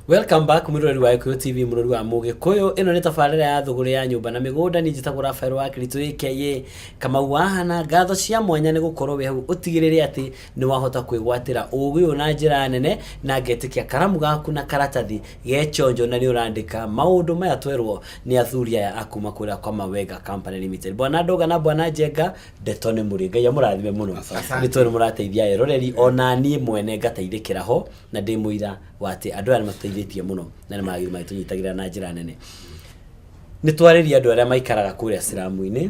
Welcome back mwiroreri wa Gĩkũyũ TV, mũrori wa Mũgĩkũyũ. Ĩno nĩ tabarĩra ya thũgũrĩ ya nyũmba na mĩgũnda. Niĩ njĩtagwo Rafael wa Kiritũ aka Kamau wa Hana. Ngatho cia mwanya nĩ gũkorwo wĩ hau ũtigĩrĩre atĩ nĩ wahota kwĩgwatĩra ũgĩ ũyũ na njĩra nene, na ngetĩkia karamu gaku na karatathi ge chonjo na nĩ ũrandĩka maũndũ maya twerwo nĩ athuri aya a kuma kũrĩa kwa Mawega Company Limited. Bwana Ndoga na Bwana Njenga, ndeto nĩ mũrĩ. Ngai amũrathime mũno. Nĩ tondũ nĩ mũrateithia eroreri, ona niĩ mwene ngateithĩkĩra ho, na ndĩ mũira wa atĩ andũ aya nĩ matũteithĩtie mũno na nĩ magĩrĩirwo magĩtũnyitagĩrĩra na njĩra nene. Nĩ twarĩria andũ arĩa maikaraga kũrĩa siramu-inĩ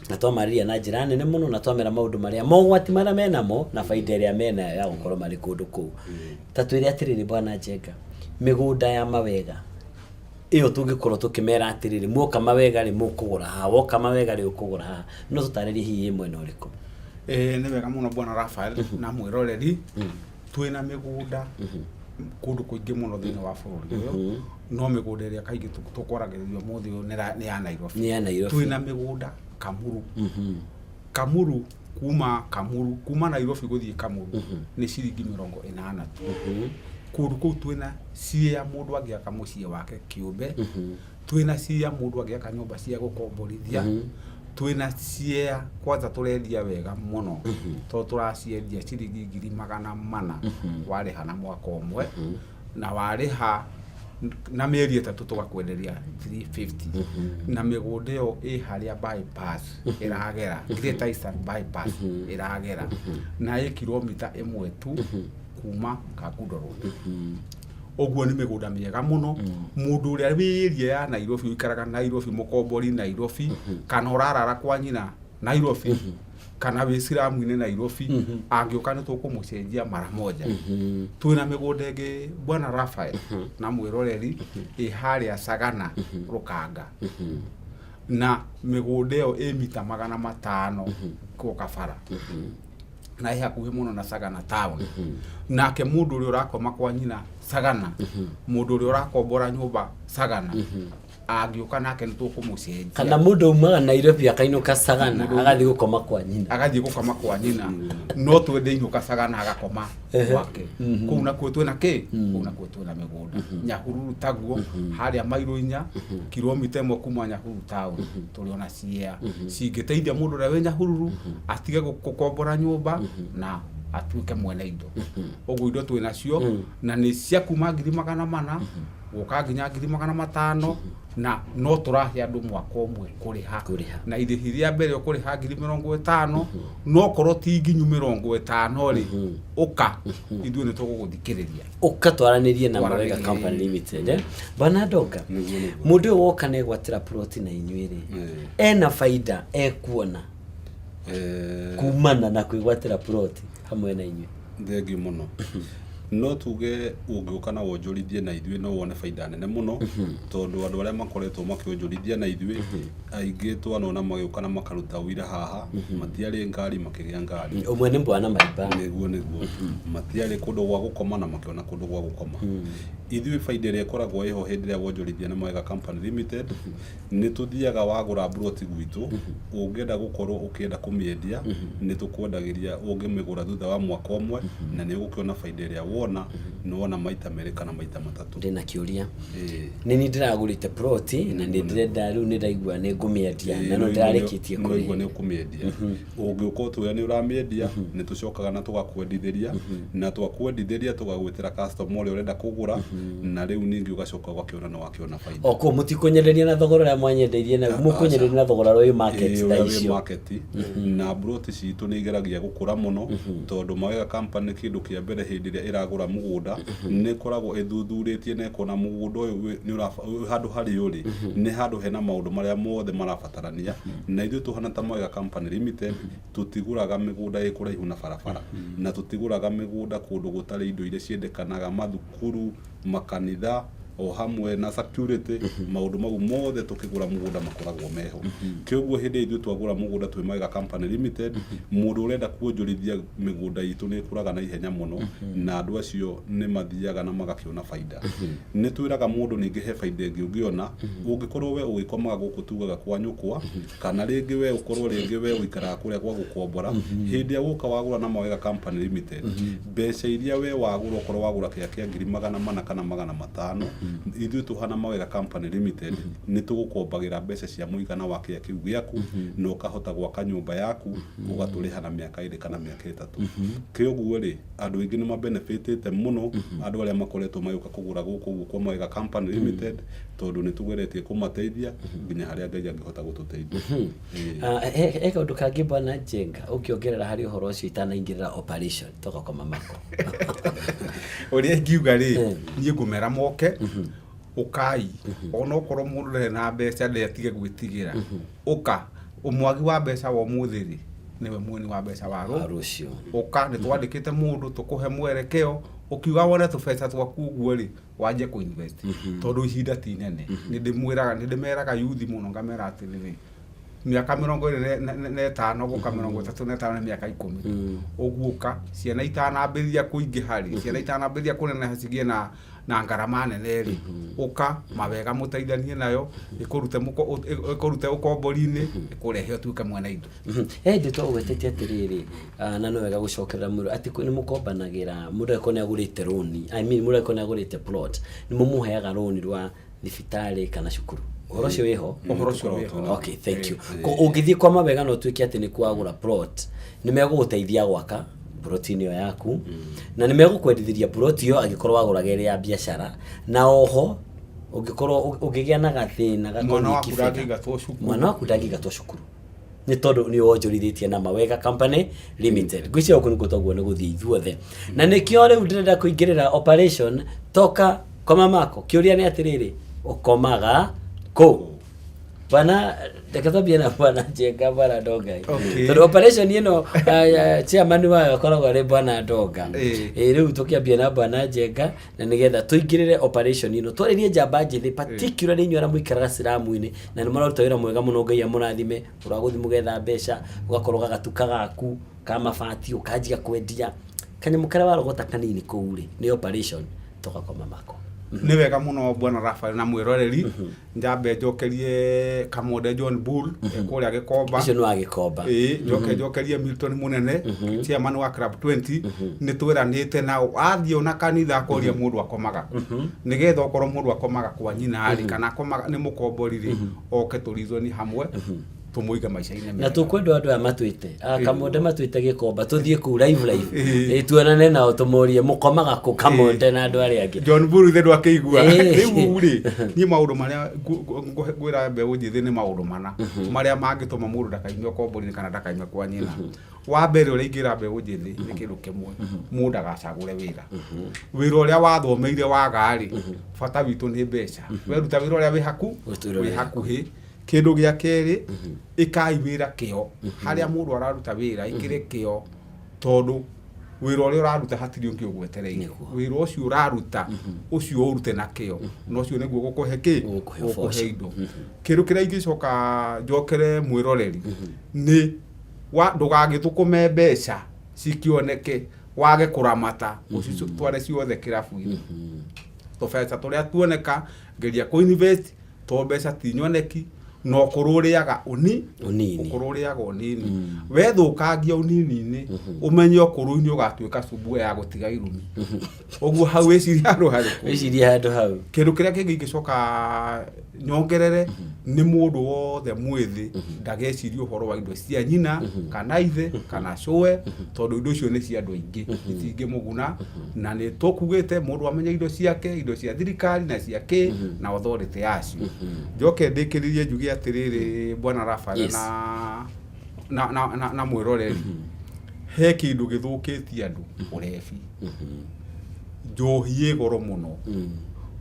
na twamarĩria na njĩra nene mũno, na twamera maũndũ marĩa mogwati marĩa menamo na baida ĩrĩa menayo ya gũkorwo marĩ kũndũ kũu. Ta twĩre atĩrĩrĩ, Bwana Njenga, mĩgũnda ya Mawega ĩyo tũngĩkorwo tũkĩmera atĩrĩrĩ, muoka Mawega rĩ, mũkũgũra haha, woka Mawega rĩ, ũkũgũra haha, no tũtarĩrie hihi ĩ mwena ũrĩkũ? Ĩĩ, nĩ wega mũno, Bwana Rafael na mwĩroreri. Twĩna mĩgũnda kũndũ kũingĩ mũno thĩinĩ wa bũrũri ũyũ, no mĩgũnda ĩrĩa kaingĩ tũkwaragĩrĩria ũmũthĩ ũyũ nĩ ya Nairobi. Nĩ ya Nairobi. Twĩna mĩgũnda Kamuru. Kamuru, kuma Kamuru, kuma Nairobi gũthiĩ Kamuru nĩ ciringi 80 tu. Kũndũ kũu twĩna cia mũndũ angĩaka mũciĩ wake kĩũmbe, twĩna cia mũndũ angĩaka nyũmba cia gũkomborithia, twĩna cia kwanza tũrendia wega mũno tondũ tũraciendia ciringi 400,000 warĩha na mwaka ũmwe, na warĩha na mĩeri 3 tũgakwenderia 350. Na mĩgũnda ĩyo ĩ harĩa bypass ĩragera, Greater Eastern Bypass ĩragera, na ĩ kilomita 1 tu kuma Kangundo Road. Ũguo nĩ mĩgũnda mĩega mũno. Mũndũ ũrĩa wĩ area ya Nairobi, ũikaraga Nairobi, mũkombori Nairobi, kana ũrarara kwa nyina Nairobi, kana wĩ siramu-inĩ Nairobi, angĩũka nĩ tũkũmũcenjia mara moja. Twĩna mĩgũnda ĩngĩ, Bwana Rafael na mwĩroreri, ĩ harĩa Sagana Rũkanga, na mĩgũnda ĩyo ĩ mita 500 gũka bara, na ĩ hakuhĩ mũno na Sagana town. Nake mũndũ ũrĩa ũrakoma kwa nyina Sagana, mũndũ ũrĩa ũrakombora nyũmba Sagana, angĩũka nake nĩ tũkũmũcenjia. Kana mũndũ umaga Nairobi akainũka Sagana agathiĩ gũkoma kwa nyina. Agathiĩ gũkoma kwa nyina, no twende inũka Sagana agakoma gwake. Kũu nakuo twĩna kĩ? Kũu nakuo twĩna mĩgũnda Nyahururu taguo, harĩa mairo 4, kilomita 1 kuma Nyahururu town, tũrĩ ona cia cingĩteithia mũndũ ũrĩa wĩ Nyahururu atige gũkombora nyũmba na atuĩke mwene indo. Ũguo indo twĩ nacio na nĩ cia kuma 400,000 gũka nginya 500,000, na no tũrahe andũ mwaka ũmwe kũrĩha. Kũrĩha. Na irĩhi rĩa mbere ũkũrĩha 50,000, no korwo ti nginyu 50 rĩ, ũka ithuĩ nĩ tũgũgũthikĩrĩria. Ũka twaranĩrie na Mawega Twaranĩrie. Company Limited, eh? Bwana Ndonga, Nĩguo, nĩguo. mũndũ ũyũ woka na egwatĩra ploti na inyuĩ rĩ, ena baida ekuona kumana na kwĩgwatĩra ploti hamwe na inyuĩ? Thengiũ mũno. No tuge ũngĩũka na wonjorithie na ithuĩ no wone baida nene mũno, tondũ andũ arĩa makoretwo makĩonjorithia na ithuĩ aingĩ twanona magĩũka na makaruta ũira haha, matiarĩ ngari, makĩgĩa ngari. Ũmwe nĩ Bwana Maimba. Nĩguo, matiarĩ kũndũ gwa gũkoma na makĩona kũndũ gwa gũkoma. Ithuĩ baida ĩrĩa ĩkoragwo ĩho hĩndĩ ĩrĩa wonjorithia na Mawega Company Limited, nĩ tũthiaga wagũra mburoti gwitũ, ũngĩenda gũkorwo ũkĩenda kũmĩendia, nĩ tũkwendagĩria ũngĩmĩgũra thutha wa mwaka ũmwe, na nĩ ũgũkĩona baida ĩrĩa wona nĩ wona maita merĩ kana maita matatũ. Ndĩna kĩũria. Ĩĩ. Nĩ niĩ ndĩragũrĩte ploti na nĩ ndĩrenda rĩu, nĩ ndaigua nĩ ngũmĩendia na no ndĩrarĩkĩtie nĩ waigua kũrĩha. Nĩ ũkũmĩendia, ũngĩũka ũtwĩre nĩ ũramĩendia, nĩ tũcokaga na tũgakwendithĩria, na twakwendithĩria tũgagwĩtĩra customer ũrĩa ũrenda kũgũra, na rĩu ningĩ ũgacoka ũgakĩona nĩ wakĩona baida. O kũu mũtikũnyenderia na thogora ũrĩa mwanyendeirie na mũkũnyenderia na thogora ũrĩa wĩ market Ĩĩ, thaa ũrĩa wĩ icio. market. Na mburoti citũ nĩ igeragia gũkũra mũno, tondũ Mawega Company kĩndũ kĩa mbere hĩndĩ ĩrĩa ĩragũra mũgũnda nĩ ĩkoragwo ĩthuthurĩtie na ĩkona mũgũnda ũyũ nĩ wĩ handũ harĩa ũrĩ nĩ handũ hena maũndũ marĩa mothe marabatarania. Na ithuĩ tũhana ta Mawega Company Limited tũtigũraga mĩgũnda ĩ kũraihu na barabara, na tũtigũraga mĩgũnda kũndũ gũtarĩ indo iria ciendekanaga, mathukuru, makanitha. O hamwe na security, maũndũ mau mothe tũkĩgũra mũgũnda makoragwo meho. Kĩoguo hĩndĩ ĩrĩa ithuĩ twagũra mũgũnda twĩ Mawega Company Limited, mũndũ ũrenda kuonjorithia mĩgũnda itũ nĩ ĩkũraga na ihenya mũno, na andũ acio nĩ mathiaga na magakĩona baida. Nĩ twĩraga mũndũ ningĩ he baida ĩngĩ ũngĩona, ũngĩkorwo we ũgĩkomaga gũkũ tugaga kwa nyũkwa, kana rĩngĩ we ũkorwo rĩngĩ we ũikaraga kũrĩa gwa gũkombora, hĩndĩ ĩrĩa woka wagũra na Mawega Company Limited, mbeca iria we wagũra, okorwo wagũra kĩga kĩa 400,000 kana 500, ithuĩ tũhana Mawega Company Limited nĩ tũgũkombagĩra mbeca cia mũigana wa kĩga kĩu gĩaku, na ũkahota gwaka nyũmba yaku, ũgatũrĩha na mĩaka 2 kana mĩaka 3. Kĩoguo rĩ, andũ aingĩ nĩ mabenefitĩte mũno, andũ arĩa makoretwo magĩũka kũgũra gũkũ ũguo kwa Mawega Company Limited, tondũ nĩ tũgeretie kũmateithia nginya harĩa Ngai angĩhota gũtũteithia. Ĩĩ. Ah, he kaũndũ kangĩ bwana Njenga ũngĩongerera harĩ ũhoro ũcio itanaingĩrĩra operation toka kwa mamako? Ũrĩa ingiuga rĩ, niĩ ngũmera moke, ũkai, ona okorwo mũndũ ndarĩ na mbeca, ndetige gwĩtigĩra. Ũka, ũmwagi wa mbeca wa ũmũthĩ rĩ, nĩwe muoni wa mbeca wa wa rũciũ. Ũka, nĩ twandĩkĩte mũndũ tũkũhe mwerekeo, ũkiuga wone tũbeca twaku ũguo rĩ, wanjie kũ invest, tondũ ihinda ti inene. Nĩ ndĩmwĩraga, nĩ ndĩmeraga yuthi mũno, ngamera atĩrĩrĩ, mĩaka 25 gũka 35 nĩ mĩaka 10. Ũguo ũka ciana itanambĩrĩria kũingĩha rĩ, ciana itanambĩrĩria kũneneha cigĩe na ngarama nene rĩ, ũka Mawega mũteithanie nayo, ĩkũrute mũko, ĩkũrute ũkombori-inĩ, ĩkũrehe ũtuĩke mwene indo. He hĩndĩ twagwetete atĩrĩrĩ, na no wega gũcokerera mũndũ atĩ nĩ mũkombanagĩra mũndũ angĩkorwo nĩ agũrĩte rũni, I mean, mũndũ angĩkorwo nĩ agũrĩte plot, nĩ mũmũheaga rũni rwa thibitarĩ kana cukuru. Ũhoro ũcio wĩho? Ũhoro ũcio wĩho. Okay, thank you. Ũngĩthiĩ kwa Mawega na ũtuĩke atĩ nĩ kwagũra plot, nĩ megũgũteithia gwaka plot-inĩ ĩyo yaku, na nĩ megũkwendithĩria plot ĩyo angĩkorwo wagũraga ĩrĩ ya biacara, na oho ũngĩkorwo ũngĩgĩa na gathĩna Mwana gakoniĩ waku kĩbetha, ndangĩingatwo cukuru. Mwana waku ndangĩingatwo cukuru nĩ tondũ nĩ wonjorithĩtie na Mawega Company Limited. Ngwĩciria gũkũ nĩkuo twaguo nĩ gũthiĩ ithuothe, na nĩkĩo rĩu ndĩrenda kũingĩrĩra operation toka kwa mamako. Kĩũria nĩ atĩrĩrĩ, ũkomaga kũ? Bwana, reke twambie na bwana Njenga, bwana Ndonga. Okay. Tondũ operation ĩno chairman wayo akoragwo arĩ bwana Ndonga. Rĩu tũkĩambia na bwana Njenga, na nĩgetha tũingĩrĩre operation ĩno, twarĩrie njamba njĩthĩ, particularly inyuĩ arĩa mũikaraga ciramu-inĩ na nĩ mũraruta wĩra mwega mũno, Ngai amũrathime. Ũragũthiĩ mũgetha mbeca, ũgakorwo gagatuka gaku ka mabati, ũkanjia kwendia kanyamũ karĩa warogota kanini kũu rĩ, nĩ operation toka kwa mamako. Nĩ wega mũno, bwana Rafael na mwĩroreri. Njambe njokerie Kamonde John Bull kũrĩa Gĩkomba. Ũcio nĩ wa Gĩkomba. Ĩĩ, njoke njokerie Milton Munene, chairman wa Club 20. Nĩ twĩranĩte nao, athiĩ ona kanitha akoria mũndũ akomaga kũ, nĩgetha okorwo mũndũ akomaga kwa nyina rĩ, kana akomaga nĩ mũkombori rĩ, oke tũrizoni hamwe, tũmũige maica-inĩ Na mega. Tũkwenda andũ aya matwĩte Kamonde, matwĩte Gĩkomba, tũthiĩ kũu live live. Ĩĩ. Tuonane nao, tũmorie mũkomaga kũ, Kamonde na andũ arĩa angĩ. John Bull ithe ndwakĩigua. Ĩĩ. Rĩu rĩ, niĩ maũndũ marĩa ngwĩra mbeũ njĩthĩ nĩ maũndũ mana marĩa mangĩtũma mũndũ ndakaime ũkombori-inĩ kana ndakaime kwa nyina. Wa mbere ũrĩa ingĩra mbeũ njĩthĩ nĩ kĩndũ kĩmwe, mũndũ ndagacagũre wĩra. Wĩra ũrĩa wathomeire waga rĩ, bata witũ nĩ mbeca. Weruta wĩra ũrĩa wĩ haku Ruta wĩra wĩ ũrĩa wĩ hakuhĩ. Kĩndũ gĩa kerĩ, ĩkai wĩra kĩo. Harĩa mũndũ araruta wĩra, ĩkĩre kĩo, tondũ wĩra ũrĩa ũraruta hatirĩ ũngĩ ũgwetereire. Nĩguo. Wĩra ũcio ũraruta ũcio ũrute na kĩo, na ũcio nĩguo gũkũhe kĩ? Gũkũhe Gũkũhe ũboco. indo. Kĩndũ kĩrĩa ingĩcoka njokere mwĩroreri nĩ wa ndũgagĩthũkũme mbeca cikĩoneke wage kũramata, ũcitware ciothe kĩrabu-inĩ. Tũbeca tũrĩa tuoneka, geria kũ invest, to mbeca ti nyoneki, na ũkũrũ ũrĩaga ũni Ũnini. Ũkũrũ ũrĩaga ũnini. Wethũkangia ũnini-inĩ, ũmenye ũkũrũ-inĩ ũgatuĩka cumbua ya gũtiga irumi. Ũguo hau wĩcirie handũ harĩkũ? Wĩcirie handũ hau. Kĩndũ kĩrĩa kĩngĩ ingĩcoka nyongerere nĩ mũndũ wothe mwĩthĩ ndagecirie ũhoro wa indo cia nyina kana ithe kana cũwe, tondũ indo icio nĩ cia andũ aingĩ, itingĩmũguna. Na nĩ tũkugĩte mũndũ amenye indo ciake, indo cia thirikari na cia kĩ na authority yacio. Njoke ndĩkĩrĩrie njuge atĩrĩrĩ, bwana Rafael, na mwĩroreri, he kĩndũ gĩthũkĩtie andũ, ũrebi. Njohi ĩ goro mũno.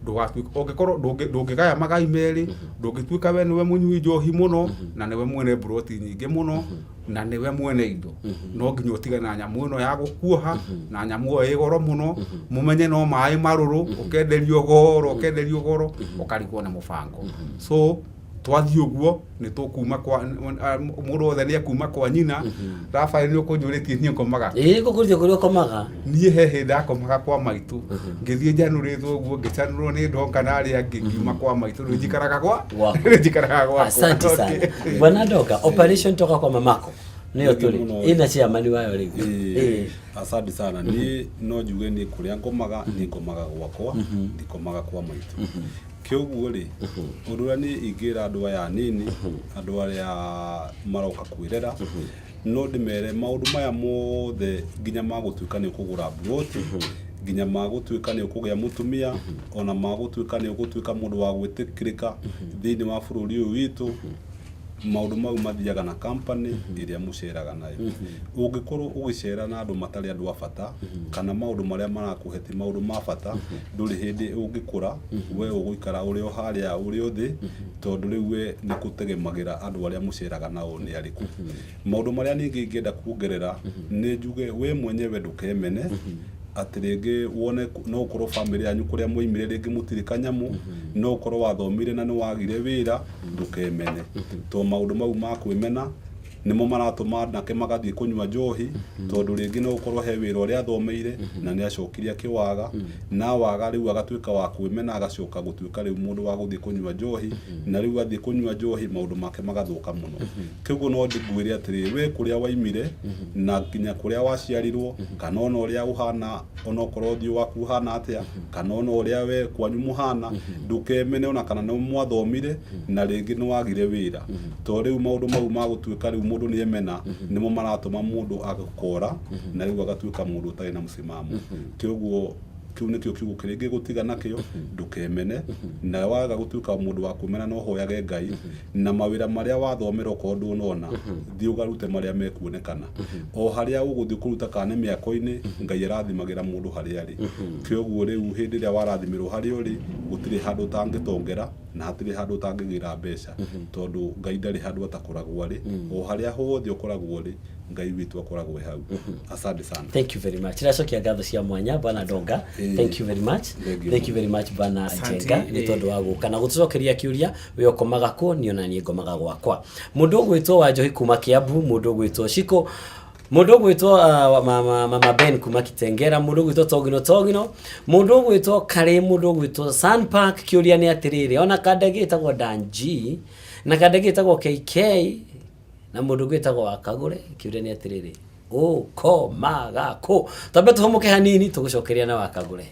Ndũgatuĩke ũngĩkorwo ndũngĩgaya magai merĩ, ndũngĩtuĩka we nĩwe mũnyui njohi mũno na nĩwe mwene mburoti nyingĩ mũno na nĩwe mwene indo. No nginya ũtigane na nyamũ ĩno ya gũkuoha na nyamũ ĩyo ĩ goro mũno, mũmenye no maĩ marũrũ, ũkenderio goro, ũkenderio goro, ũkarigwo nĩ mũbango. So twathiĩ ũguo nĩ tũkuma kwa mũndũ wothe nĩ ekuma kwa nyina. Rafael, nĩ ũkũnjũrĩtie niĩ ngomaga. Ĩĩ, ngũkũrithia kũrĩa ũkomaga. Niĩ he hĩndĩ ndakomaga kwa maitũ, ngĩthiĩ njanũrĩtwo ũguo, ngĩcanũrwo nĩ ndonga na arĩa angĩ, ngiuma kwa maitũ, rĩu njikaraga gwa Gwaku. Rĩu njikaraga gwakwa. Asante sana. Okay. Bwana Ndoka, operation toka kwa mamako nĩyo Thengiũ tũrĩ mũno. ĩna chairman wayo rĩu. Ĩĩ, asante sana. Niĩ no njuge niĩ kũrĩa ngomaga, niĩ ngomaga gwakwa, ndikomaga kwa maitũ. Kĩoguo rĩ, ũndũ ũrĩa niĩ ingĩra andũ aya anini, andũ arĩa maroka kwĩrera, no ndĩmere maũndũ maya mothe, nginya ma gũtuĩka nĩ ũkũgũra mburoti, nginya ma gũtuĩka nĩ ũkũgĩa mũtumia, ona ma gũtuĩka nĩ ũgũtuĩka mũndũ wa gwĩtĩkĩrĩka thĩinĩ wa bũrũri ũyũ witũ, maũndũ mau mathiaga na company ĩrĩa mũceraga nayo. Ũngĩkorwo ũgĩcera na andũ matarĩ andũ a bata, kana maũndũ marĩa marakũhe ti maũndũ ma bata, ndũrĩ hĩndĩ ũngĩkũra. We ũgũikara ũrĩ o harĩa ũrĩ o thĩ, tondũ rĩu we nĩ kũtegemagĩra andũ arĩa mũceraga nao nĩ arĩkũ. Maũndũ marĩa ningĩ ingĩenda kuongerera, nĩ njuge we mwenyewe ndũkemene atĩ rĩngĩ wone no ũkorwo bamĩrĩ yanyu kũrĩa mwaimire rĩngĩ mũtirĩ kanyamũ, no ũkorwo wathomire na nĩ wagire wĩra, ndũkemene, to maũndũ mau ma kwĩmena nĩmo maratũma anake magathiĩ kũnyua njohi, tondũ rĩngĩ no ũkorwo he wĩra ũrĩa athomeire na nĩ acokire akĩwaga, na waga rĩu agatuĩka wa kwĩmena, agacoka gũtuĩka rĩu mũndũ wa gũthiĩ kũnyua njohi, na rĩu athiĩ kũnyua njohi maũndũ make magathũka mũno. Kĩguo no ngwĩre atĩrĩrĩ, we kũrĩa waimire na nginya kũrĩa waciarirwo, kana ona ũrĩa ũhana, onokorwo ũthiũ waku ũhana atĩa, kana ona ũrĩa we kwanyu mũhana, ndũkemene ona kana nĩ mwathomire na rĩngĩ nĩ wagire wĩra, to rĩu maũndũ mau ma gũtuĩka rĩu mũndũ nĩ emena nĩmo maratũma mũndũ agakora na rĩu agatuĩka mũndũ ũtarĩ na msimamo. Kĩoguo kĩu nĩkĩo kiugo kĩrĩa ingĩgũtiga nakĩo: ndũkemene, na waga gũtuĩka mũndũ wa kwĩmena, no hoyage Ngai, na mawĩra marĩa wathomera okorwo ndũnona, thiĩ ũgarute marĩa mekuonekana o harĩa ũgũthiĩ kũruta, kana nĩ mĩako-inĩ. Ngai arathimagĩra mũndũ harĩa arĩ. Kĩoguo rĩu hĩndĩ ĩrĩa warathimĩrwo harĩa ũrĩ, gũtirĩ handũ ũtangĩtongera na hatirĩ handũ ũtangĩgĩra mbeca, tondũ Ngai ndarĩ handũ atakoragwo arĩ. O harĩa hothe ũkoragwo ũrĩ, Ngai witũ akoragwo e hau. Asante sana. Thank you very much. Tũracokia ngatho cia mwanya, Bwana Ndonga. Ĩĩ. Thank you very much. Thank you. Thank you very much, Bwana Asante, Njenga, nĩ ĩĩ. tondũ wa gũka na gũtũcokeria kĩũria, we ũkomaga kũ? Niĩ ona niĩ ngomaga gwakwa. Mũndũ ũgwĩtwo Wanjohi kuma Kiambu, mũndũ ũgwĩtwo Shiko, mũndũ ũgwĩtwo mama Ben kuma Kitengera, mũndũ ũgwĩtwo Togino Togino, mũndũ ũgwĩtwo Karĩ, mũndũ ũgwĩtwo Sun Park. Kĩũria nĩ atĩrĩrĩ, ona kandege ĩtagwo Danji na kandege ĩtagwo KK na mũndũ ũngĩ wĩtagwo Wakagũre, kĩũria nĩ atĩrĩrĩ, ũkomaga kũ? Twambe tũhũmũke hanini, tũgũcokeria na Wakagũre.